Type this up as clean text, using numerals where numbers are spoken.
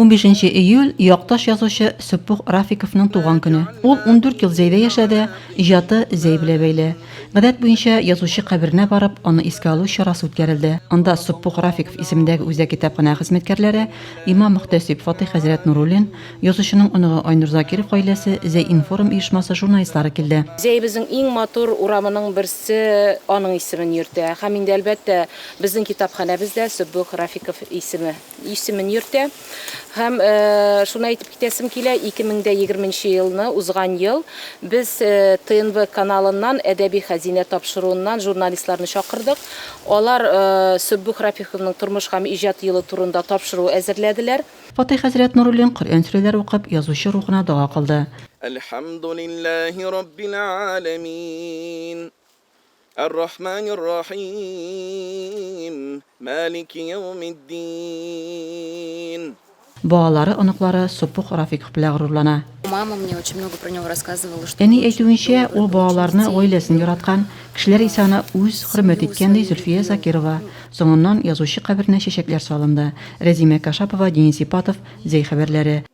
15 июль, якташ язучы Сөппух Рафиковның туган көне. Ул 14 ел Зәйдә яшәде, иҗаты Зәй белә бәйле. Гадәт буенча, язучы каберенә барып, аны искә алу чарасы үткәрелде. Анда Сөппух Рафиков исемендәге үзәк китапханә хезмәткәрләре, имам-мөхтәсиб Фатыйх хәзрәт Нуруллин, язучының оныгы Айнур Закиров гаиләсе, Зәй-информ оешмасы журналистлары килде. Зәебезнең иң матур урамының берсе аның исемен йөртә. Һәм инде, әлбәттә, безнең китапханәбез дә Сөббух Рафиков исеме. Исемен йөртә. Һәм шуны әйтеп китәсем килә, 2020 нче елны, узган ел, без ТНВ каналыннан Әдәби хәзинә тапшыруыннан журналистларны чакырдык. Алар Сөббух Рафиховның тормыш һәм иҗат юлы турында тапшыру әзерләделәр. Фатыйх хәзрәт Нуруллин Коръән сүрәләре укып, язучы рухына дога кылды. Әлхәмдүлилләһи раббил галәмин. Әр-Рахманир-Рахим, Малики яумиддин. Балалары, оныклары Сопух Рафиков белән горурлана. Мама мне очень много про него рассказывала, что Әни әйтүенчә, ул балаларны, гаиләсен яраткан, кешеләр исә аны үз, хөрмәт иткән, ди Зөлфия Закирова. Соңыннан язучы каберенә чәчәкләр салынды. Рәзимә Кашапова, Денис Ипатов, Зәй хәбәрләре.